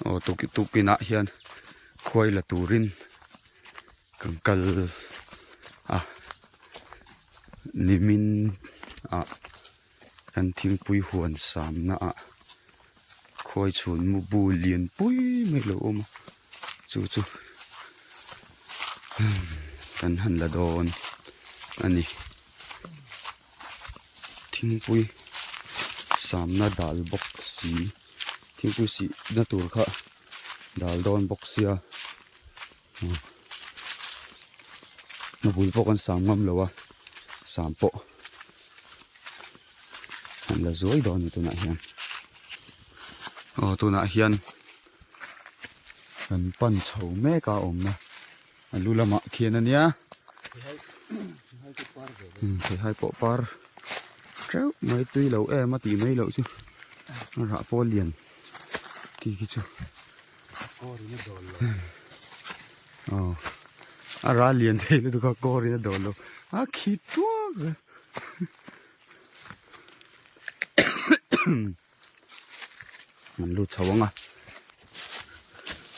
Aw tukinah hian khuai la turin kan kal a nimin ah kan thingpui huan samna ah khuai chhun mu bu lian pui mai a lo awm a chu chu kan han la dawn a ni. Thingpui samna dal bawk si thingpui sih na tur kha dal dawn bawk sia a bul pawh kan sam ngam lo a sam pawh an la zuai dawn a ni tunah hian aw tunah hian kan pan chho mek a awmna a lu lamah khian a nia. Theihai pawh par teuh mai tui lo em a tih mai loh chu a rah pawh a lian khi khi chu aw a rah lian thei lutuk a kawr in a dawl lo a khi tuak zel an lut chho ang a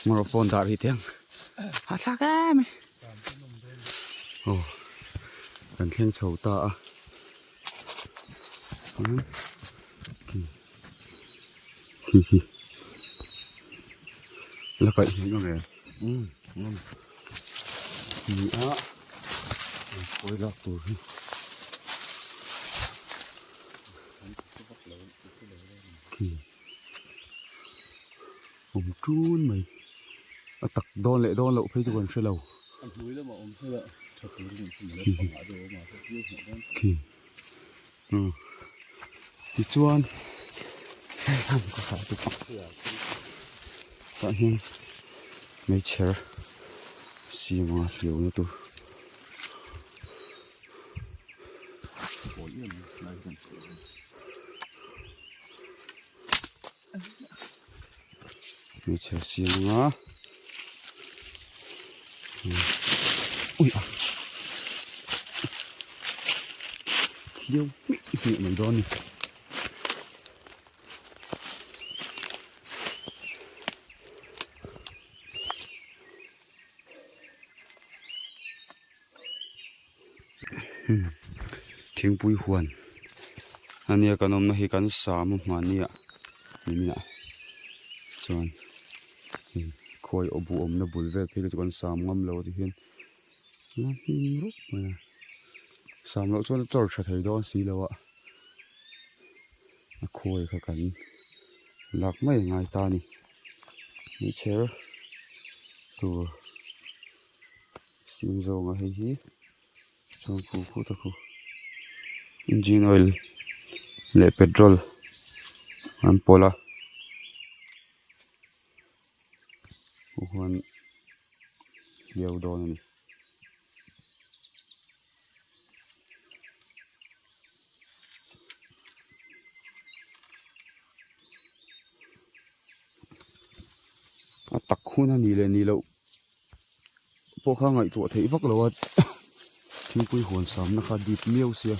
ngawrh phone dah rih teh ang a thlak em e aw kan thleng chho ta a khi khi la kaih hmel ang em ni a khawi lak tur hi. Khi awm ṭun mai a tak dawn leh dawn loh phei chu kan hre lo khi tichuan tah hian meichher siam anga hliau na tur. Hmeichhe siam anga ui a hliau hmih hmih mai dawn a ni. Thingpui huan ania kan awmna hi kan sam a hmahni ah nimin ah chuan khawi aw buh awmna bul vel phei kha chu kan sam ngam lo ti hian a hnim rup mai a sam loh chuan a chawr tha thei dawn si lo a a khawi kha kan lak mai a ngai ta a ni meichher tur sin zawnga hei hi chuan khu khu ta khu engine oil leh petrol an pawlh a huan hliau dawn a ni. A tak hun a nih leh nih loh pawh kha ngaihtuah theih vak lo a thingpui huan samna kha dip miau sia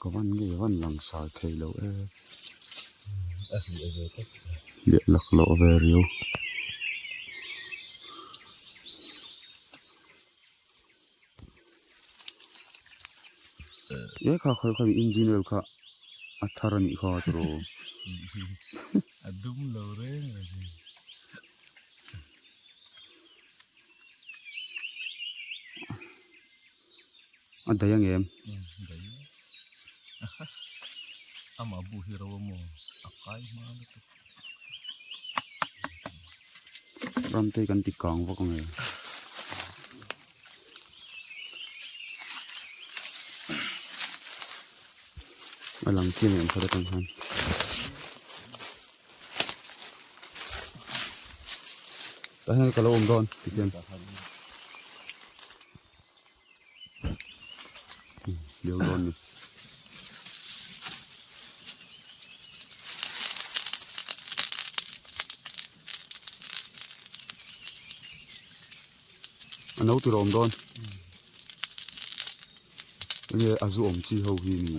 ka van nge van lang sar thei lo e leh laklawh ve riau. E kha khawi khawi engine oil kha a thar a nih kha tiraw. A dum lo reng reng. A daih ang em? Daih. Amah bu hi ro amaw a kai hma lutuk. Ramte kan ti kang vak ang e. A lang chiang em khat atang khan. Tah hian ka lo awm dawn ti hian. Liau dawn ni. A no tur a awm dawn. Enge a zu awm chi ho hi ni.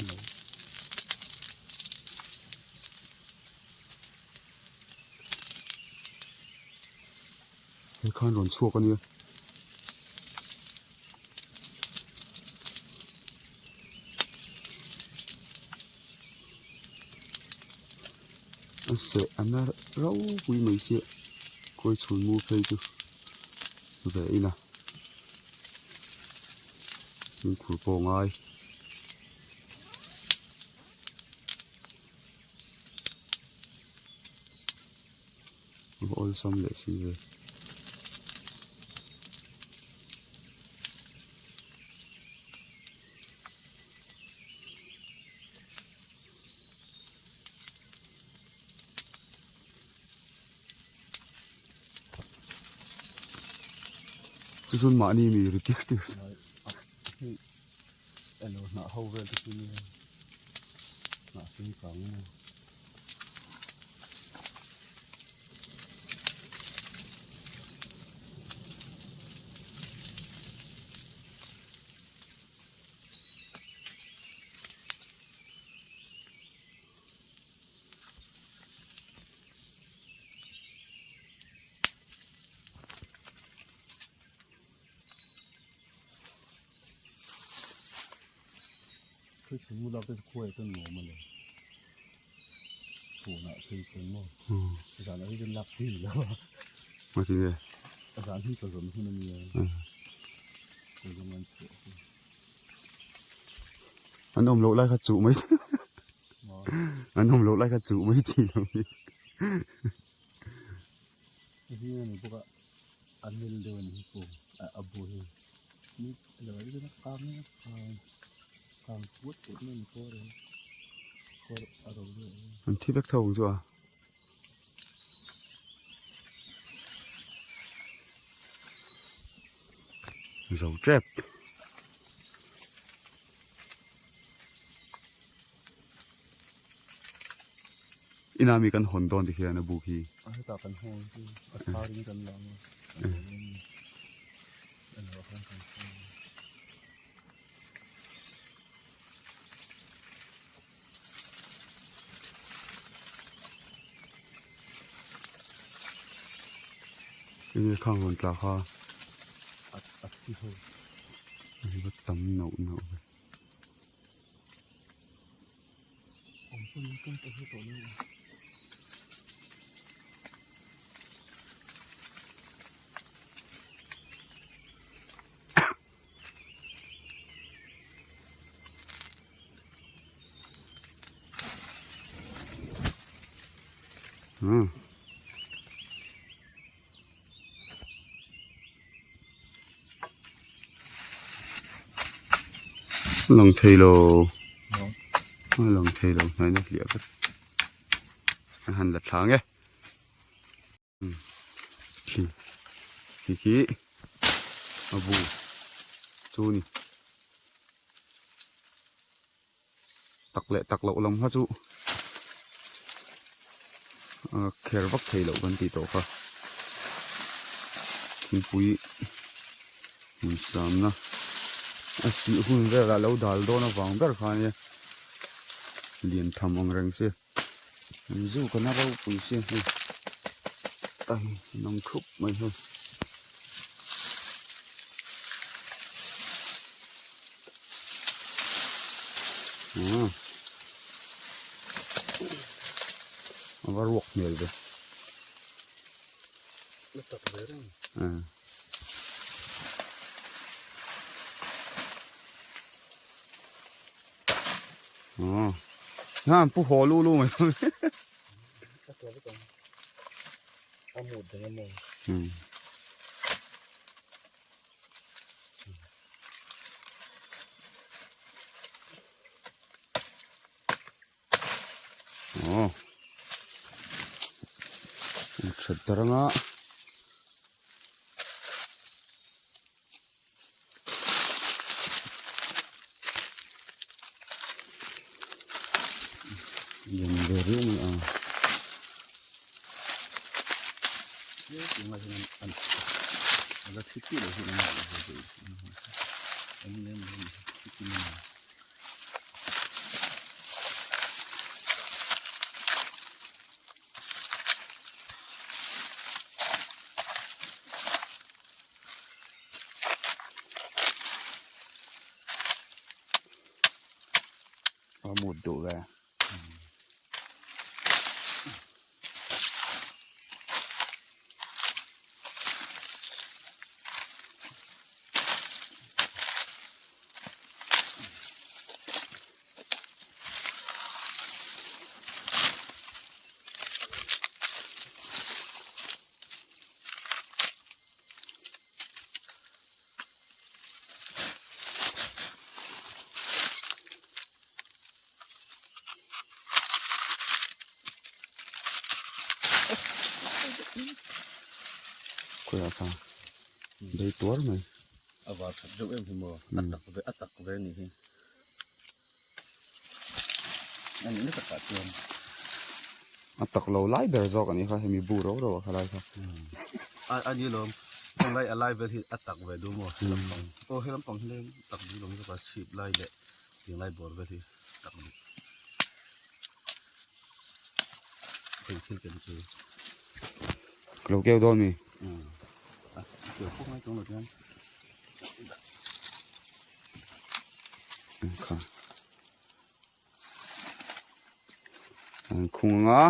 He khan rawn chhuak a nia. A seh a na ropui mai sia khawi chhun mu phei chu ve ila fimkhur pawh a ngai. A va awlsam leh si ve. Chu chuan mahni mi ri tir tir Elo hnah ho vel te chu nia hnah hring kang nia. Thil chhun mu lak te chu khuai chuan nuam a ni. Chhunah thil chhun maw? Zanah hi chuan lak chi ni lo a. Ngati nge? Zan hi ka zawm hun a nia. Ka zawm an chhuah chu. An awm loh lai kha chuh mai An awm loh lai kha chuh mai chi lo ni. Hei a ni bawk a, a mil deuh a ni hi pawh a bu hi. Ni lo a ni kang a kang kang puat puat mai a ni pawh reng kawr a ro deuh a. An thi vek tho ang chu a. Zo tep. Ina mi kan hawn dawn ti hian a buk hi. A hetah kan hawn chu a thar in kan lang a. Enge khang rawn tla kha. A thi ho. A va tam nauh nauh ve. Hmm. Lang thei lo lang thei lo hnaina hliah vek a han la thla ang e khi khi khi a bu chu ni tak leh tak loh lam kha chu a kher vak thei loh kan tih tawh kha thingpui hmun samna a sih hun velah lo dal dawn avang ber kha ania lian tham ang reng che an zu kana ropui che hei a hi an awm thup mai hei. A va ruak hmel ve. La tak ve reng. Aw. Pu haw lu lu mai. A tla vek ang. A mut dang emaw. Aw. That dar anga. Lian ve riau mai a. A mut duh ve. Khawiah kha bei tuar mai. A var that deuh em hi maw a tak ve a tak ve a nih hi a nih na takah chuan. A tak lo lai ber zawk a nih kha hemi bu ro ro a kha lai kha. A a ni lawm heng lai a lai vel hi a tak ve duh maw he lampang aw he lampang hi leng tak duh lo zawk a chhip lai leh tiang lai bawr vel hi tak duh thei thil ken chu. Ka lo keu dawn mi. A keu pawh ngai tawng lo chuan. Kha. An khung anga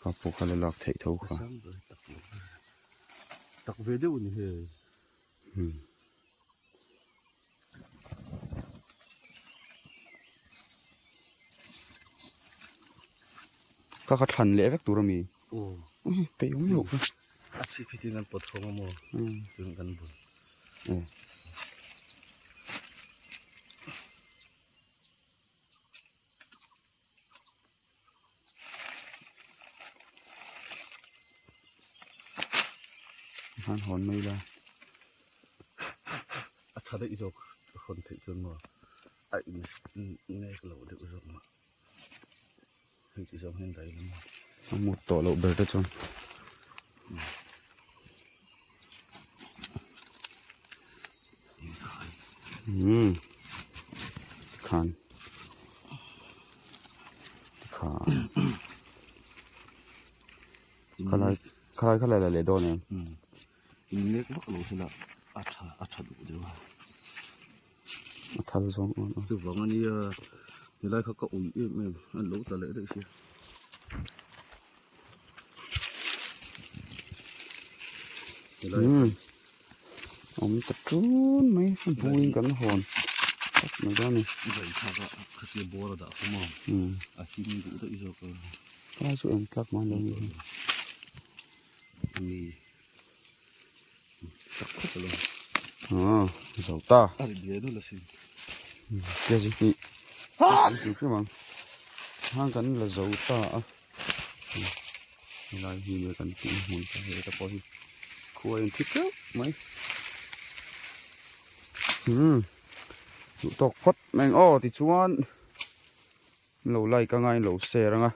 kha pawh kha la lak theih tho kha. Tak ve deuh ni hei. Kha kha thlan leh vek tur ami. Peih awm loh kha. A chhip hi tin an pawt khawng a maw chuan kan bul. Han hawn mai la. A tha daih zawk hawn theih chuan maw a in nek loh deuh zawk mah hei ti zawng hian daih ila maw. A mut tawh loh ber te chuan. Umm khan khan khalai khalai khalai la leh dawn em in nek vak lo sela a tha a tha duh deuh a a thal zawng awn a chuvang ania helai kha ka ui em em an lo tla leh daih sia. Umm awm ta tun mai a buin kan hawn tawp mai dawn a ni. Helai chu eng tlak mai lo ni hi. Aw zo ta. Kg hnih hang kan la zo ta a. Helai hi nia kan tih hmun kha heta pawh hi khua in thi teuh mai umm duh tawk phawt mai ang aw tichuan lo like anga in lo share anga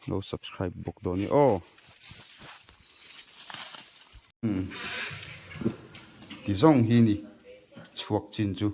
lo subscribe bawk dawn a ni aw umm ti zawng hi ni chhuak chin chu.